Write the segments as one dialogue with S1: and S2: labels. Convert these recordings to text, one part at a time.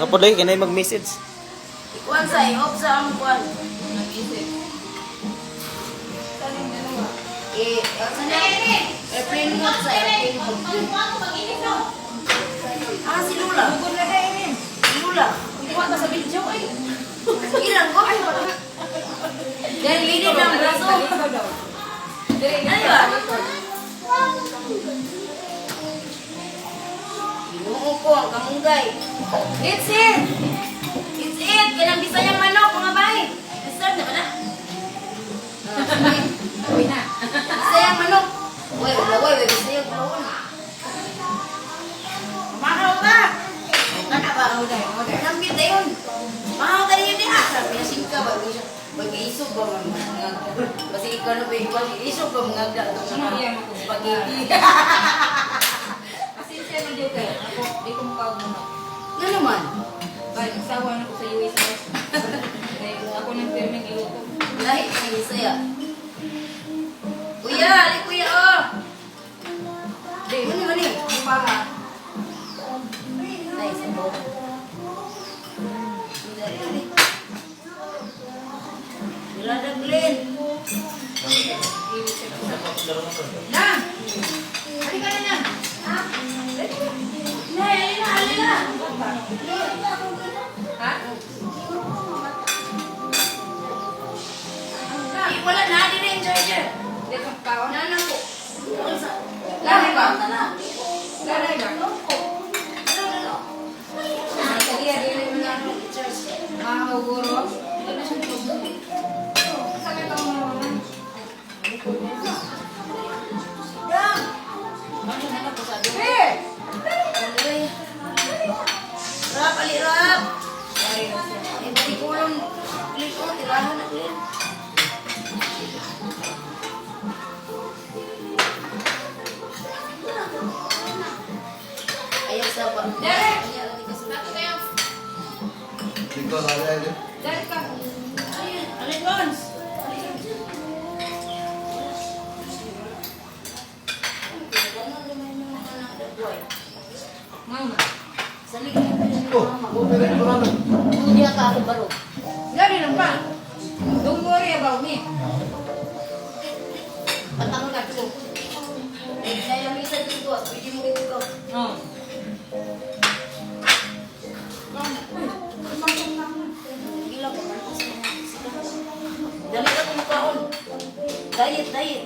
S1: Nga po lagi kanay mag-message.
S2: Ikuan sa i-off sa ang kuan.
S3: Nag-isip. Saan yung dalawa?
S2: Eh, sa na? Airplane mode sa airplane mode. Ah, si Lula.
S3: Bukod na kayo rin.
S2: Si Lula.
S3: Kuha ka sa video ay.
S2: Sige lang ko. Yan, linid ng braso.
S3: Dere,
S2: Ano ba? Ginoo ko ang kamunggay.
S3: It's it!
S2: It's it! Kanang Bisayang manok, mga bay. Start na ba na? Ah, sige.
S3: Uy na.
S2: Bisayang manok. Uy, ulaway, uy, Bisayang ulawon. Mahaw ka! Kana ba? Nambit na yun. Mahaw ka ninyo di ah. Sabi na singka ba? Mag-iisog ba mga Basi ikaw na ba ikaw? Isog ba mga
S3: Ano
S2: spaghetti?
S3: Kasi siya man dito kayo. Ako, di ko mukha mo.
S2: Nga naman.
S3: Ba, nagsawa na ko sa US. Kaya ako nang pirming iluto.
S2: Lahi ng Bisaya. Kuya, ali kuya oh.
S3: Di,
S2: Ano man eh?
S3: ang paha.
S2: Nay, sa bo. Nilada Glenn.
S3: Na! Halika na na!
S2: Nay, alina, alina.
S3: Ha?
S2: Eh, wala na, di rin, charger.
S3: Di ka kaon?
S2: Nana ko.
S3: Lahi ba?
S2: Tala.
S3: Lalay ba?
S2: Ano, ano?
S3: Sige, dili mo na.
S2: Charge.
S3: Makakuguro. Saan ka mo naman?
S2: Dam! Ano na ko sa doon?
S3: Eh!
S2: Rap, ali rap! Eh, balik ko lang. Click ko, tirahan na Glenn. Ayaw sa pa.
S3: Derek!
S2: Ayaw, lagi ka sa-
S4: Dito na rin.
S3: Derek ka.
S2: Ayun, alin Lons?
S3: Mama.
S4: Oh, oh, pero ito na.
S2: Hindi ka ako baro.
S3: Gari lang pa. Don't worry about me.
S2: Patang ka ko. Eh, kaya may isa dito. Pwede mo ito.
S3: No.
S2: Ilang ka man. Dali ka kumukaon. Diet, diet.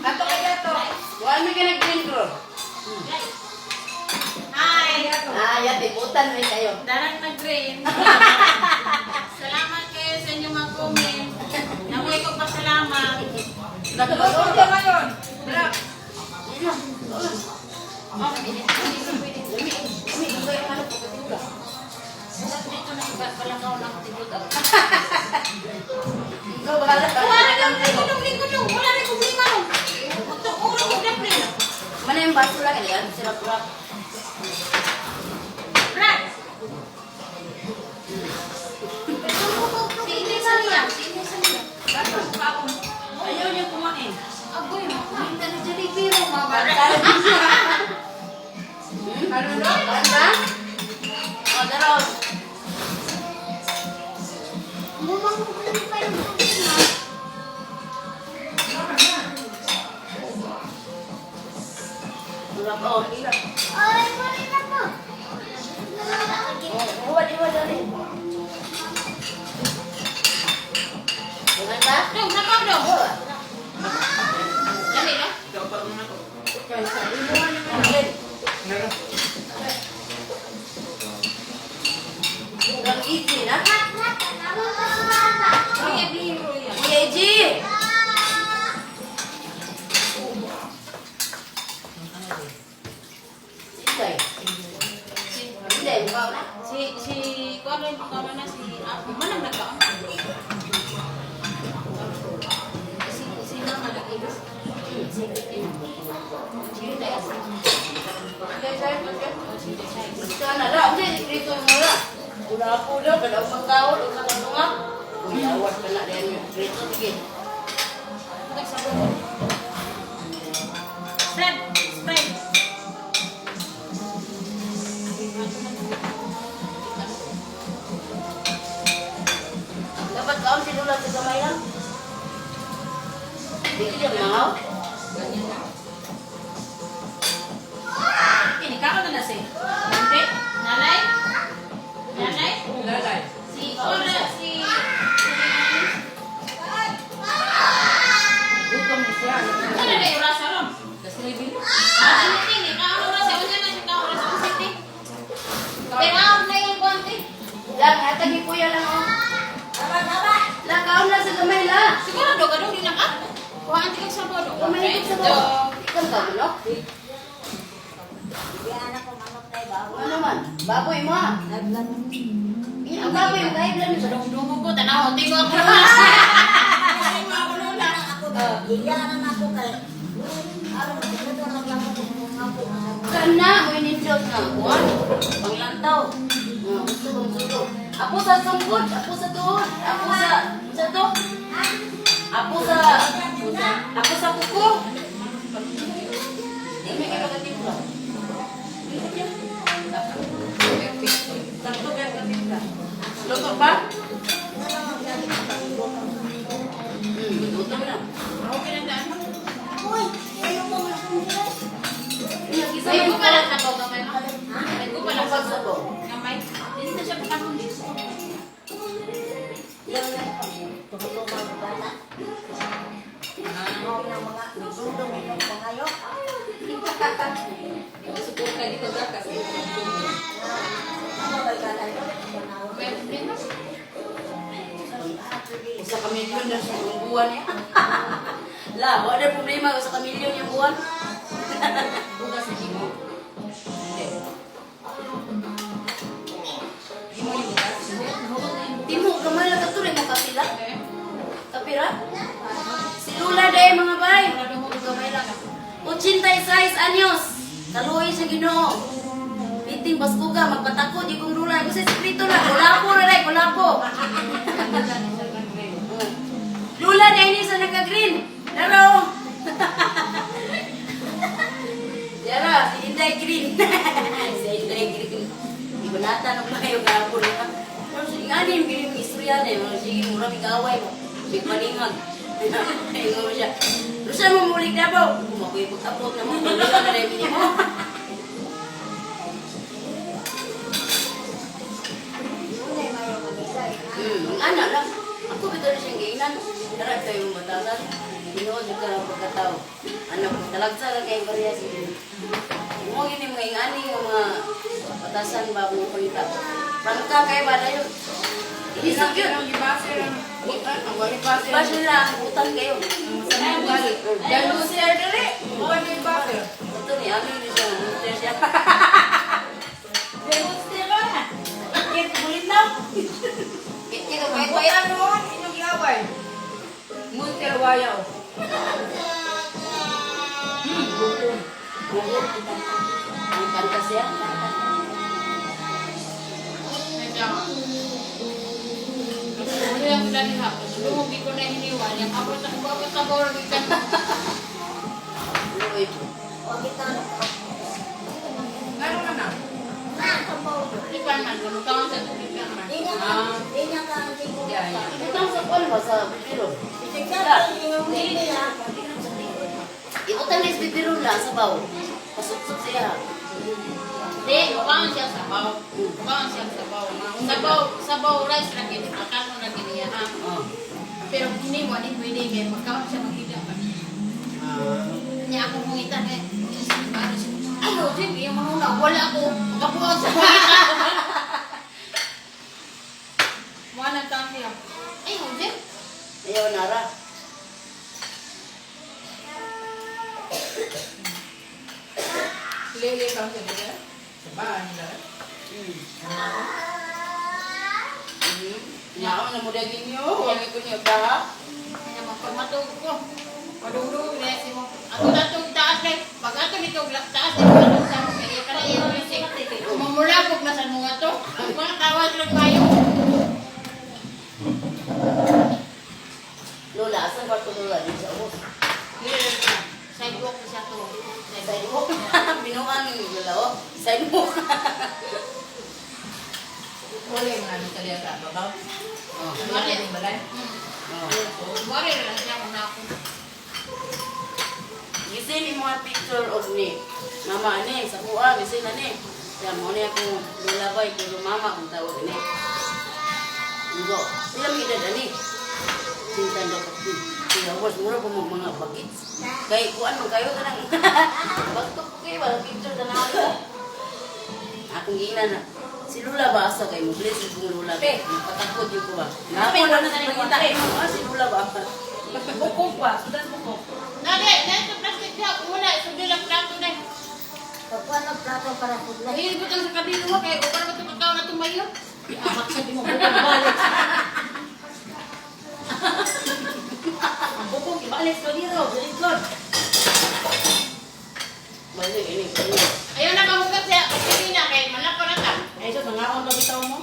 S2: Ato kaya to. Wala mi ka nag-drink bro.
S1: Hi!
S2: Ah, yan, tiputan rin kayo.
S1: Darang nag-green. Salamat kayo sa inyong mga comment. Nabuhay ko pasalamat.
S3: Luto ka ngayon. Black.
S1: Oh, hindi pwede.
S2: Umi, ikaw yung ano, pagkatula.
S1: Dito na iba palakaw lang tigod ako.
S2: Ikaw, bahala ka.
S1: Wala na linggo linggo nung. Wala na problema nung. Uto uro ko na pre.
S2: Mana yung baso lang, yan, sirap rap.
S1: Brad. Si Inesa niya, si Inesa niya.
S3: Bato pa ako.
S2: Ayaw niya kumain.
S1: Agoy, makain na Jollibee ro mama.
S3: Ano no?
S2: Basta? O, daraw. Murap, oh. Oh, iwan, iwan, dali. Dengan ba?
S1: Dong, nakaw dong. Dali no.
S2: Ang easy na.
S1: Kuya biro yan.
S2: Kuya Eji! Inday. Inday, mukha na.
S1: Si si kuno yung kuno na si ako man ang nagkaon. Si si mama nag-ibis. Si Inday asa.
S2: Sana la, hindi, dito mo la. Wala po daw, kada pagkaon, o sa tunga. Kuya, awas ka na din. Dito, sige.
S1: Spread, spread.
S2: Dapat kaon si Lula sa gamay lang. Dili siya mangaw.
S3: Ini kaon na na si.
S1: Ante, nanay? Nanay?
S3: Lalay.
S1: Si Ora, si
S3: Gutom ni siya.
S1: Ano na yung rasa ron?
S3: Das libi.
S1: Ah, ano tini? Kaon oras, unsa na siya kaon oras ang city. Pero na yung konti.
S2: Lang, hatag ni kuya lang oh. Lang, kaon lang sa gamay la.
S1: Siguro do ka do di lang ah. Kuhaan ti kag sabaw do.
S2: Kamay sa mo. Ikaw ka mo, Ano naman? Baboy mo ah. Ang baboy, kahit lang sa
S1: Dugo ko tanaw tingo ako na. Tingo ako lula.
S2: Kana, mo inindot na. Kuan, panglantaw. Nga, gusto kong sulo. Ako sa sungkod, ako sa tuhod, ako sa to. Ako sa, ako sa kuko. Di may kipagatimpla.
S3: Sakto kaya katimpla. Luto pa?
S2: Luto na.
S1: Okay na daan.
S2: Isa
S1: Ay,
S2: may
S1: ko pala sabaw gamay ma. Ay, ko pala
S2: Pag sabaw.
S1: Gamay. Dili na siya pakanon.
S3: Suporta dito gakas.
S2: Isa ka milyon na sa buong buwan niya. La, wala na problema sa ka milyon yung buwan.
S3: Bugas na imo. Hindi. Imo yung bugas.
S2: Timo, gamay lang kato rin mo kapila. Kapira? Si Lula day mga bay. Gamay lang. 86 anyos. Kaluoy sa Ginoo. Biting basko ka, magpatakod yung kong lula. Kasi sekreto lang. Kulapo na rin, kulapo. Lula na ini sa nagka-green. Laro. Yara, si Inday Green. Si Inday Green. Ibanata ng mayo gapon na. Pero sige nga yung green yung istorya na yun. Sige, mura may gaway mo. Sige, maningag. Ingon mo siya. Rusa mo mulig na ba? Kung ako yung pag-upload na mo, tulog ka na rin mo. Ang ana lang. Ako bitaw na siyang giinan. Tara, ito yung batasan. Tinuod jud ka ng pagkatao. Ano, talagsa ra kay Maria si Mo gini mga ingani nga mga batasan ba kung pangita. Prangka kay ba dayon? Isog yun.
S3: Ang gibase ang butan, ang wali base.
S2: Ba sila ang utang kayo.
S3: Sa ugali. Dahil siya dali. Wala ni base.
S2: Ito ni Ami ni siya, monster siya. Kaya
S3: Ang
S2: kay
S3: butan noon, inyong giaway. Munter wayaw.
S2: Ang kanta siya.
S1: Medyo. Ano yung dali ha? Lumugi ko na hiniwan. Yung abot sa abot sa bawal gikan.
S2: Uy,
S3: Ngano na na?
S1: Di pa man gulutaon sa tubig ka man.
S3: Yeah, yeah.
S2: Ibutang sa kuwan ba sa bibiro? Ibutang na sa bibiro na sa baw. Pasuksok siya.
S1: Di, bukaon siya sabaw. Bukaon siya sabaw. Sabaw, sabaw rice ra gini, makaon ra gini ha.
S2: Oh.
S1: Pero hiniwan ni pwede kay magkaon siya maghila pa. Nya ako mungita kay ay, oh, di, yung mga una, wala ako. Makabuhat sa mungita. Mga nagtang siya. Ay, oh, di.
S2: Ayaw nara.
S3: Lele ka sa dili. Sa bahay nila. Nyaon na mo dagin niyo, wala ko niyo ba?
S1: Kaya magpagmatog ko. Padungdung na si mo. Ato na itong taas kay. Pag ato nito taas, di ko atong sa mga kaya ka na yung music. Mamulabog na sa mga to. Ang mga tawas lang kayo.
S2: Lola, asan kwarto Lola? Dito sa ubos.
S1: Dili na. Sidewalk na siya to.
S2: Sidewalk. Binuan ni Lola, oh. Sidewalk.
S3: Wala yung ano sa liya sa babaw.
S2: Oh.
S3: Ano yung balay?
S2: Oh.
S1: Wari na lang siya kung na ako.
S2: Gisin yung mga picture of ni mama ani sa kuha, gisin ani. Siya mo ni ako Lola bay, pero mama kung tawag ani. Ngo, sila may edad ani. Sintan dapat din. Siya was mura pa mo mga bagits. Kay kuan man kayo kanang bagtok ko kayo wala picture tanaw ko. Akong giingnan na si Lula ba asa kay mo bless kung Lula.
S3: Pe.
S2: Patakod yun ko ba. Nga ko na sa pangita ah, si Lula ba.
S3: Bukong pa, sudan bukong.
S1: Nade, nade plastic siya. Una, sundi lang plato na. Ay, butang sa kabilo mo kay upar mo tumakaw na tumayo.
S5: Amak sa di mo bukong balik. Ang bukong ibalik sa dito, likod.
S2: Balik ini ini.
S1: Ayaw na mahugat siya. Sige na kay malako na ta.
S5: Ay, so, nangaon ba bitaw mo?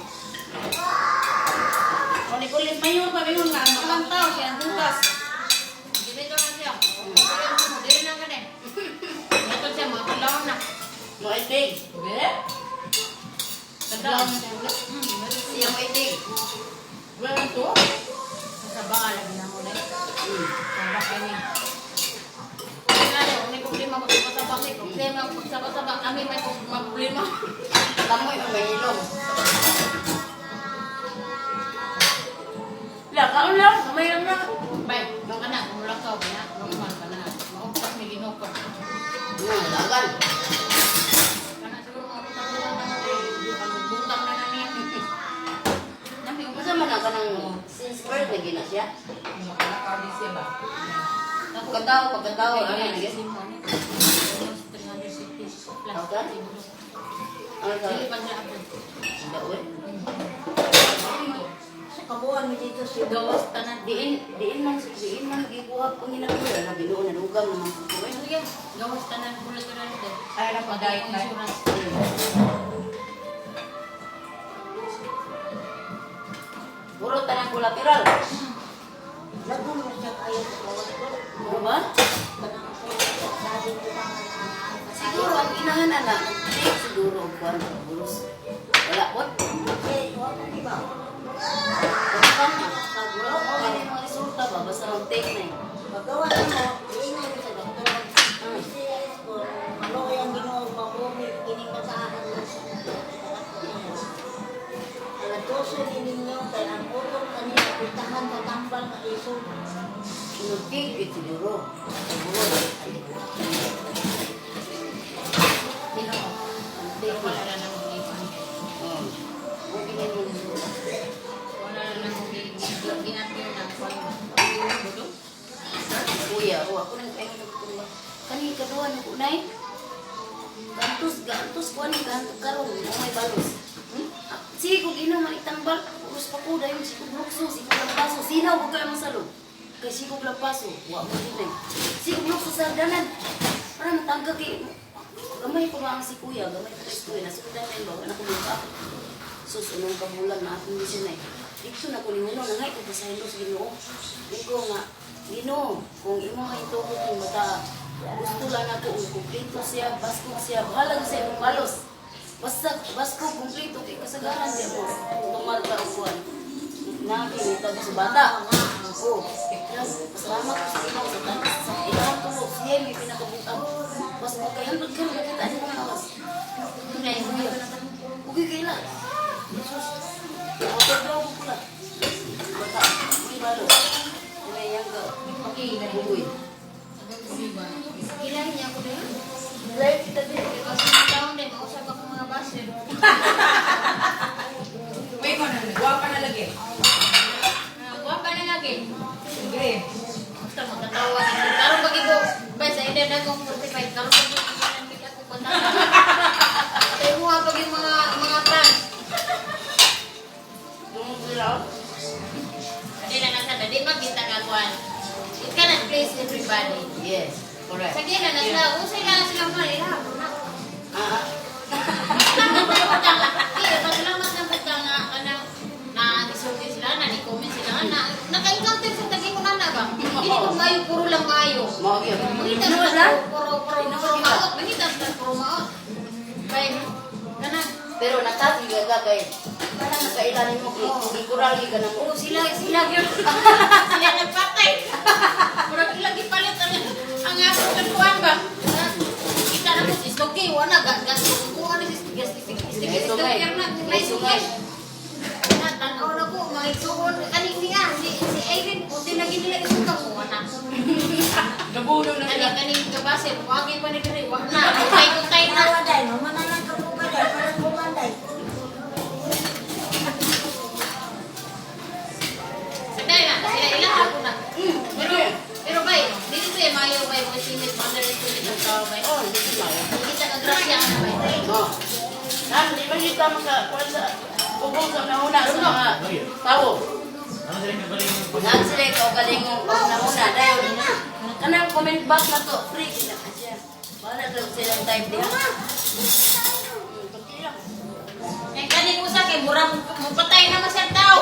S5: O, ni kulit, mayon pa, mayon nga. Ang tao siya, ang hugas.
S1: Dito na siya. Dili na ka na. Ito siya, mga kalaw na.
S2: Mo itig.
S3: Be?
S1: Kalaw na siya.
S2: Siya mo itig.
S3: Wala to?
S1: Sa baka lagi na mo na.
S3: Sa kini.
S1: Ano, may problema ko sa sabak. May problema ko sa sabak. Kami may problema.
S2: Kamoy mo may ilong. La, kaon lang, kamay lang na.
S1: Bay, baka na, kumulak ka, na, normal ka na. Maugpas may ginoo ka.
S2: Dagan.
S1: Kana siguro mga utang na na butang na na niya. Nami
S2: Unsa man ang kanang since birth na gina siya?
S3: Makalakaw di siya ba?
S2: Pagkatao, pagkatao, ano na gid?
S1: Plus.
S2: Ano ka?
S1: Dili pa siya abot.
S2: Daoy.
S1: Gawas tanan.
S2: Diin, diin man gikuha kung ginakuha na Ginoo na dugang naman ko.
S1: Ano yan? Gawas tanan bulat na lang.
S3: Ay, na pagayot na.
S1: Insurance.
S2: Puro tanan kolateral. Puro ba? Siguro ang inahan ana, nag-take siguro og kuan bulos. Wala po. Pagkakang wala ko yung mga resulta ba basta mag-take na eh.
S6: Paggawa mo, iingay mo sa doktor. CIS ko, maluoy ang Ginoo, mamumi, kining masaahan na. Tuso ni ninyo kay ang utong kanina pitahan sa tambal nga isog.
S2: Sinugtig, yun siguro. Siguro.
S1: Pero wala na nang
S2: Oh. Okay na yun.
S1: Wala na nang ginapyo na kuwan.
S2: Kuya, oh, ako nang kayo nagtulong. Kani kaduha na ko nay. Gantos, gantos ko ani gantos karon, mo may balos. Ah, sige kog inom man itambal, uros pa ko dayon sige kog lukso, sige kog lampaso, sinaw ko kayo masalo. Kay sige kog lampaso, wa mo din nay. Sige kog lukso sa danan. Para matangga kay gamay pa ba ang si kuya, gamay pa si kuya, nasudan na ba, anak ko mga Sus, unong kabulan na akong bisin ay. Dito na ko ni Uno, nangay ko basahin sa Ginoo. Iko nga, Ginoo, kung imo nga ituko kong bata, gusto lang ako, kung kumpleto siya, basko siya, bahala ko sa imong balos. Basta, basko, kumpleto, kay kasagaran siya mo. Tumar ka og kuwan. Naki, nitag sa bata. Oh, pasalamat ko sa Ginoo sa tanan sa ilang tulo, siya may pinakabutan. Basko kay handot karon nakita ni mga awas. Tunay, kuya. Okay, kaila. Jesus. Ako ko pula. Bata, may balo. May yang ka.
S3: Okay,
S2: Bugoy.
S1: Ilahin niya ako din.
S2: Live kita din.
S1: Kasi sa taon din, mausap ako mga baser.
S3: May mo na, guwapa na lagi.
S1: Ah, Guwapa na lagi.
S3: Sige.
S1: Basta magkatawa. Karon pag iko, bay sa edad akong 45, karon pag iko ginambit ako pagkatawa. Tayo mo pag yung mga fans.
S2: Tungong
S1: Di na nasa, di magkita ka kuan. It cannot please everybody.
S2: Yes, correct.
S1: Sige na na sila, usay na sila mga ila. Na.
S2: Ah,
S1: Salamat na butang. Eh, pasalamat na butang nga kanang na isulti sila na ni comment sila na naka-encounter sa tagi ko na ba. Hindi ko maayo puro lang maayo.
S2: mao gyud.
S1: Mangita
S2: Tinuod
S1: sila
S2: lang?
S1: puro puro puro maot, mangita sila puro maot. Kay kana
S2: Pero natati ka kay kana nakailanin mo kay gikural ka na mo.
S1: oh sila sila gyud. Sila nagpatay. Murag ilang gipalit ang akong kakuan ba. Kita na ko si Stoki, wala ga ga kuan ni si
S2: May
S1: Stoki
S2: sungay.
S1: na
S2: May
S1: may
S2: sungay.
S1: sungay. Na tan-aw na ko mga igsuon kaning niya si si Irene puti lagi nila isuka ko wala.
S3: Nabulo na
S1: Kani
S3: sila.
S1: kaning kabase wagi pa ni diri wa na utay utay na.
S6: Tawa day, mamana lang ka mo ba day, parang bumanday.
S1: Sanday na sila ila ako na. Pero pero bay dili to mayo bay mo estimate mo underestimate ang tao bay.
S2: Oh, hindi ko maayo.
S1: Kita ka grasya na bay.
S2: Oh. Nan, di ba kita maka kuan sa ubong sa unahuna sa mga tao? Nan sila ikaw galingong unahuna dayon. Kanang comment box na to, free gina ka siya. Wala lang silang type diha. Kunti lang.
S1: Yang kaning usa kay mura mo patay na man siyang tao.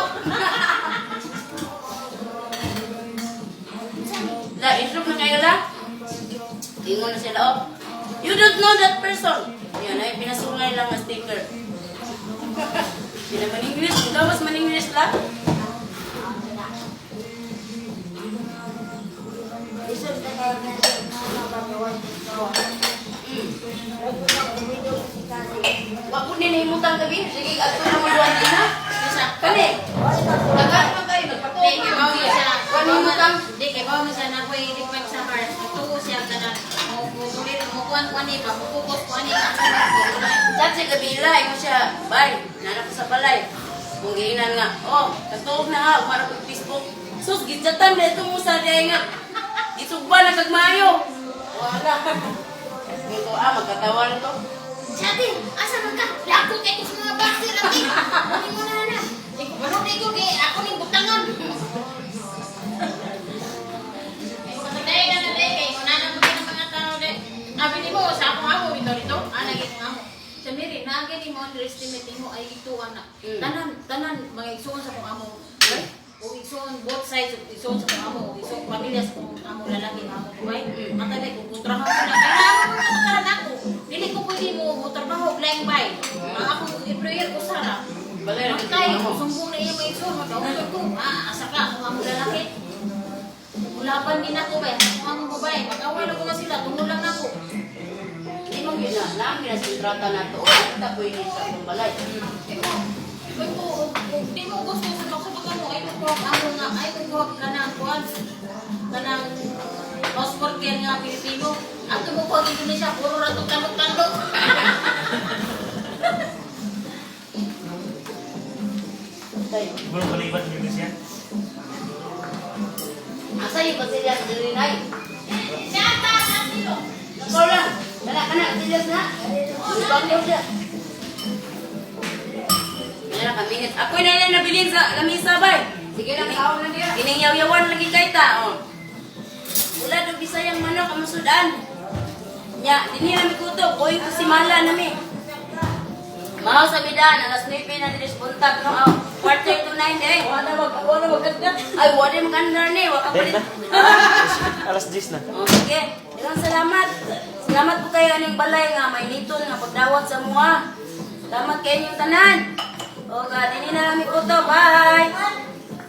S2: La, itlog na kayo la. Ingon na sila, oh. You don't know that person. Yan ay, pinasungay lang ang sticker. Sila man English, gawas man English la.
S6: Isod ka kayo na sa mga bagawan dito. Huwag mo na uminom si Kasi.
S2: Wa po din himutang gabi. Sige, adto na mo duwan din ha.
S1: Usa.
S2: Kani.
S6: Wala ka po.
S2: Tagaan man kayo
S1: Di
S2: nagpatuo
S1: kay bawo
S2: man
S1: siya.
S2: Wa himutang.
S1: Di kay bawo siya na koy request sa heart. Tuo siya kana mo mo mo kuan kuan ni ba mo focus kuan ni.
S2: Chat siya gabi la, ingon siya, bye. Nana ko sa balay. Kung giinan nga, oh, katuog na ha, umara ko Facebook. Sus, gitsatan na ito mo sa diay nga. Gisugba na kag maayo. Wala. Ito, ah, magkatawa na to.
S1: Sabi, asa man ka? Lako kay ko sa mga boxer ati. Kunin mo na na. Di ko balon ko kay ako ning butangan. Dahil na na dahil kay una na mo ng mga tao dahil. Abi nimo sa akong amo bitaw dito. Ah, lagi kong amo. Sa Mary, naagi nimo underestimate nimo ay ito ana. Tanan tanan mga igsuon sa akong amo. O igsuon both sides, igsuon sa akong amo, o igsuon pamilya sa akong amo lalaki amo babae. Matagay kung kontrahan ko na. Kaya ako matakaran ako. Dili ko pwede mo mo trabaho blind buy. Ang akong employer ko sara.
S2: Balay ra
S1: Matay,
S2: mo.
S1: sumbong na iya mga igsuon, magkautol ko. Ah, asa ka akong amo lalaki. Mulaban din ako ba? Kung amo babae, mag-away na ko man sila, tungod lang nako.
S2: Di mo yun na, naam yun na kontrata na to. Oh, kita ko yun sa akong balay.
S1: Imo, kung ko mo kanang kuan, kanang house worker nga Pilipino. Ato mo kuha Indonesia, puro ra tong tandok-tandok.
S7: Belum kalibat Indonesia.
S2: Asa yung kasilyas diri nay?
S1: Siapa sino?
S2: Ikaw lang. Dala ka na, kasilyas na. Ibang daw siya. Wala ka minutes. Ako na lang nabilin sa lamisa bay.
S3: Sige lang, kaon na niya.
S2: Kiningyaw-yawan lagi kay ta. Oh. Wala daw bisayang manok ang masudan. Nya, dinhi nami kutob, going to Simala nami. Mao sa midan, alas 9 na diri sa buntag no. Oh, 8:45 eh.
S3: Wala magkagdat.
S2: Ay, wala man kandar ni, wa ka
S7: Dahil
S2: palit.
S7: na. Alas 10 na.
S2: Oh, sige. Daghang salamat. Salamat po kayo aning balay nga may niton nga pagdawat sa mua. Salamat kayo inyong tanan. O, ga, dinhi na nami kutob. Bye.